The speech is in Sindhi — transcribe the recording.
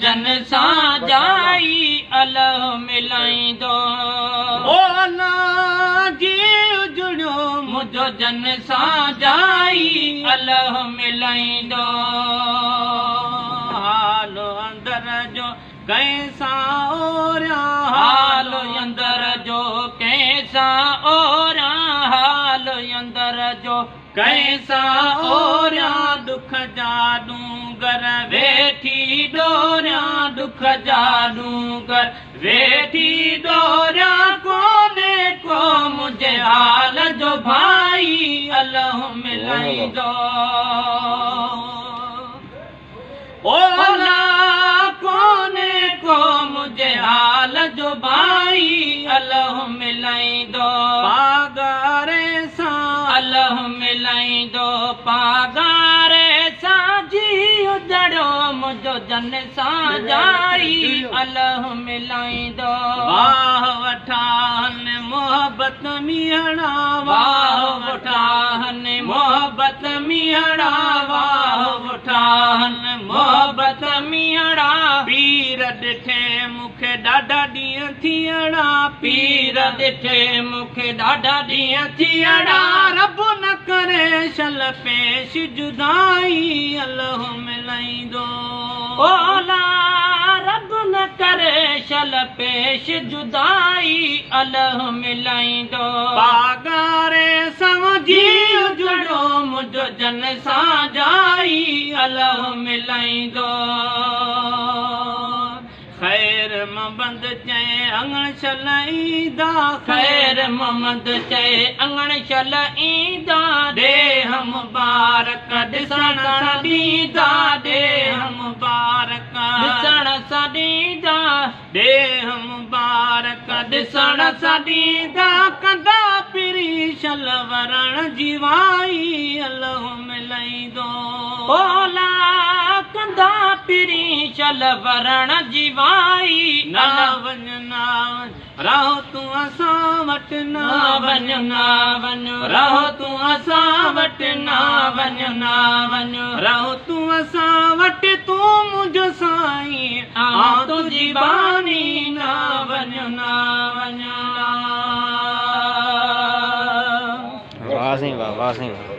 جن سان جائي الهه ملائيندو. او الله جيء اجڙيو منهنجو جن سان جائي الهه ملائيندو. حال اندر جو ڪنهن سان اوريان. حال اندر جو ڪنهن سان اوريان. حال اندر جو ڪنهن سان اوريان. ڏک جا ڏونگر ويٺي ڏوريان. ڏک جا ڏونگر ويٺي ڏوريان. ڪونهي ڪو منهنجي حال جو ڀائي الهه ملائيندو. او الله ڪونهي ڪو منهنجي حال جو ڀائي الهه ملائيندو. پاڳاري سان الهه ملائيندو. پاڳاري سان جيء اجڙيو منهنجو جن سان جائي الهه ملائيندو. واهه وٺاهن محبت ميهڻا. واهه وٺاهن محبت ميهڻا. واهه وٺاهن محبت ميهڻا. پير ڏٺي مون کي ڏاڍا ڏينهن ٿيڻا. پير ڏٺي مون کي ڏاڍا ڏينهن ٿيڻا. رب نه ڪري شل پيش جدائي الهه ملائيندو. او الله رب نه ڪري شل پيش جدائي الهه ملائيندو. پاڳاري سان جيء اجڙيو منهنجو جن سان جائي الهه ملائيندو. خير محمد چئي اڱڻ شل ايندا. خير محمد چئي اڱڻ شل ايندا. ڏيهه مبارڪ ڏسڻ سڏيندا. ڏيهه مبارڪ ڏسڻ سڏيندا. ڏيهه مبارڪ ڏسڻ سڏيندا. ڪندا پرين شل ورڻ جي وائي الهه ملائيندو. او الله ڪندا پرين شل ورڻ جي وائي. نه وڃ نه وڃ رهو تون اسان وٽ. نه وڃ نه وڃ رهو تون اسان وٽ. نه وڃ نه وڃ رهو تون اسان وٽ. تون منهنجو سائين آئون تنهنجي باني. نه وڃ نه وڃ. واह سائين واह، واह سائين واह.